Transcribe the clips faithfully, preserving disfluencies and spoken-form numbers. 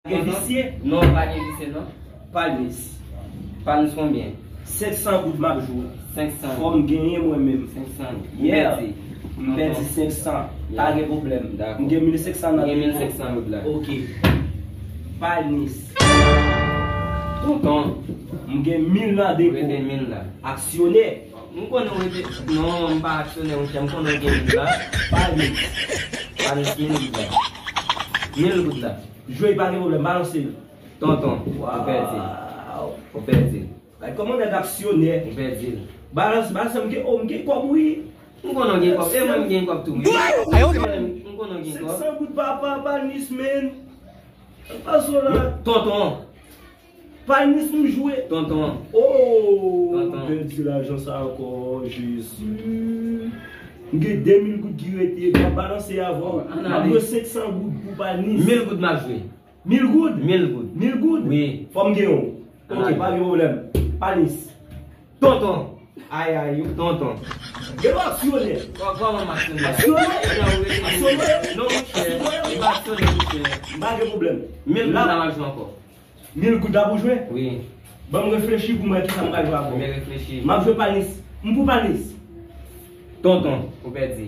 Gen visye? Non, pa gen visye, non. Palmis. Palmis konbyen? Senk san goud m ap jwe. Senk san. Fò m genyen mwen menm. Senk san. Ou pèdi. M pèdi senk san. Pa gen pwoblèm. M gen mil senk san nan depo. M gen mil senk san goud la. Ok. Palmis. Tonton. M gen mil nan depo. Rete mil la. Aksyonè. M konnen w rete. Non, m pa aksyonè, monchè. M konnen w gen mil la. Palmis. Palmis mil goud la. Mil goud la. Jwe pa gen pwoblèm, balanse l. Tonton, ou pèdi. Ou pèdi. Ay, kòman nèg aksyonè? Ou pèdi l. Balanse, balanse, m gen, oh, m gen kòb, wi. M konnen w gen kòb. E mwen m gen kòb tou, wi. M konnen w gen kòb. Senk san goud, papa, palmis, man. Pase w la. Tonton. Palmis m jwe. Tonton. Oh, m pèdi lajan sa ankò, Jezi. M gen de mil goud ki rete, m ap balanse avè w. M ap jwe senk san goud pou palmis. Mil goud m ap jwe. Mil goud? Mil goud. Mil goud? Wi. Fò m gen yon. Ok, pa gen pwoblèm. Palmis. Tonton. Ay, ay, yo, tonton. Gen yon aksyonè. Kò-, kòman m aksyonè? Aksyonè? Aksyonè? Non, monchè. M pa aksyonè, monchè. M pa gen pwoblèm. Mil goud la m ap jwe ankò. Mil goud la pou jwe? Wi. Ban m reflechi pou m wè kisa m ka jwe avè w. Men reflechi. M ap jwe palmis. M pou palmis. Tonton, ou pèdi.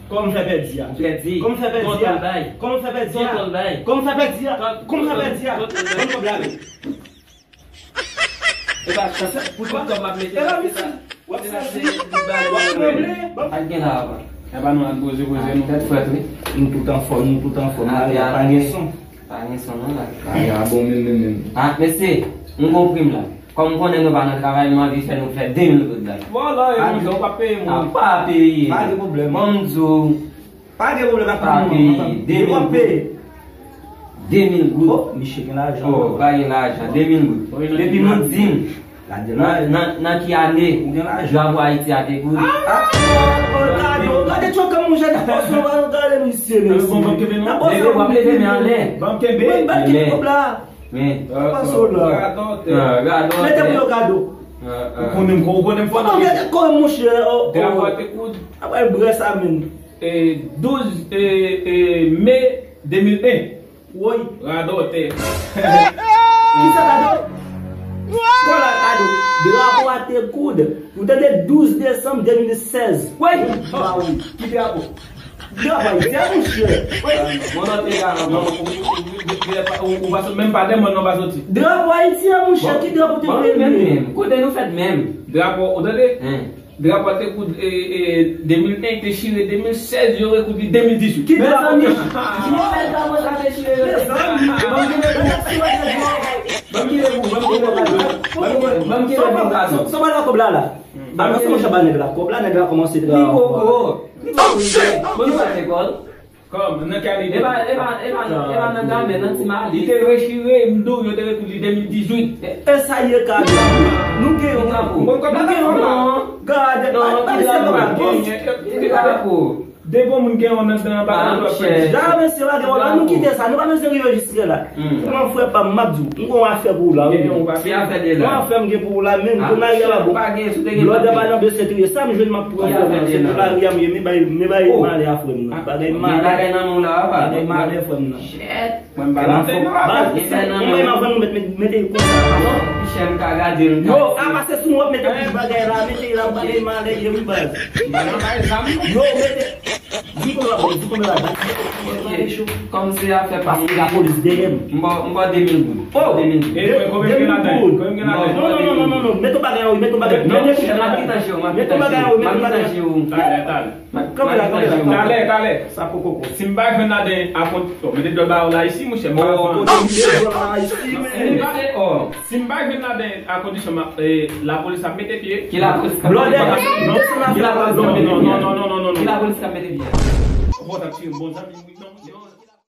Kòman m fè pèdi a? Ou pèdi. Kòman m fè pèdi a? Tonton bay. Kòman m fè pèdi a? Tonton bay. Kòman m fè pèdi a? Kòman m fè pèdi a? Tonton bay. Ban m kòb la, men. E pa chans, pou tout kòb m ap mete la, se sa. W ap santi, w ap tranble. Sa k gen la, papa? Epa nou al poze, poze nou. Tèt frèt, wi. Nou tout anfòm, nou tout anfòm. La, pa gen son. Pa gen son, non, la. Ay, a bon, menm, menm, menm. Ah, mesye, m gon prim la. Kòm m konnen nou pa nan travay, m anvi fè nou fè de mil goud la. Vòlò, e, monchè, ou pa peye moun. Ah, pa peye. Pa gen pwoblèm. Bon, m di w, Pa gen pwoblèm ak moun nan, peye. De mil goud. De mil goud. Oh, misye gen lajan. Oh, pa gen lajan. De mil goud. Depi nou di m, nan, nan, nan ki ane drapo Ayiti a te koud? Ah, oh, gade, gade tchòk an monchè, nan pòs nou, pa nou gade misye, mesye. Leve, w ap leve men anlè. Ban m kenbe. Wi, ban m kenbe kòb la. Men. Pase w la. Radòtè. Radòtè. Mete pou yo gade w. Ou konnen m, ou konnen m fò. Bon, gade kò monchè. Drapo a te koud. Apre brè sa menm. E, douz, e, e, me de mil en. Woy. Radòtè. Kisa Kado? Kola Kado. Drapo a te koud. Ou tande, douz desanm de mil sèz. Woy. Ba wi. Ki drapo? Drapo Ayiti a, monchè. Woy. Mon nòt egal, non, ou, ou, ou, ou, ou pa sot, menm pa de mòn non pa soti. Drapo Ayiti a, monchè, ki drapo te vle menm, menm. Kote nou fèt menm? Drapo, ou tande? Drapo a te koud, e, e, de mil en, te chire de mil sèz, yo rekoud li de mil dizuit. Ki drapo? Mezanmi, ki bèl drapo sa te chire, yo te. Mezanmi, ban m kite pou, ban m kite pou, ban m kite pou Kado. Ban m kite pou Kado. Sa w pral fè kòb la, la? Ba, non, se monchè ba nèg la kòb la, nèg la kòmanse travay. Li poko. Li poko. Bon, nou pa lekòl. Kòm, nan kalite. E pa, e pa, e pa, e pa nan gamè, nan ti mali. Li te rechire, m di w, yo te rekoud li de mil dizuit. E, e sa ye, Kado. Nou gen yon drapo. Nou gen yon drapo. Gade, non, pa, pa, ki drapo? Ki drapo? Depi yon moun gen yon nan, nan bagay, nou ap pèdi. Jare mesye, pa gen pwoblèm. Nou kite sa, nou pa bezwen rive jiske la. Kòman frè pa m, m ap di w, m gon afè pou ou la, wi. Ki afè de la? Gon afè m gen pou ou la, menm pou mari a pa bon. Blòdè pa nan bezwen touye sa, m jwenn m ap pran fè, se pou mari a m ye, men bay, men bay malè a frè m nan. Bagay malè. Bagay nan men w la, papa. Bagay malè frè m nan. Shit. Mwen m pa nan fò. Baz, mwen menm avan nou met, met, mete l konsa. Non, Michel, m ka gade l. Yo, a pase sou mwen, mete tout bagay la, mete la, bagay malè, ye wi, baz. M pa nan bay zam, non. Yo, mete. Di konbyen w ap bay, di konbyen w ap bay. Kòm se afè pa m. Paske lapolis dèyè m. M ba w, m ba w de mil goud. Oh! De mil goud. E, konbyen ki gen ladan? Konbyen ki gen ladan? Non, non, non, non, non, non. Mete bagay, wi, mete bagay. Non, mete bagay, wi, mete bagay. Talè, talè. Kanpe la, kanpe la. Talè, talè. Sa poko bon. Si m pa jwenn ladan a kont, bon, mete dwòl ba w la isi, monchè, m pa pran. Si m pa, oh, si m pa jwenn ladan a kondisyon, eh, lapolis ap mete pye. Ki lapolis k ap mete pye? Blòdè, desann la. Ki lapolis k ap mete pye? Non, non, non, non, non, non. Ki lapolis k ap mete pye? Bon, sa tire bon zanmi, wi, non.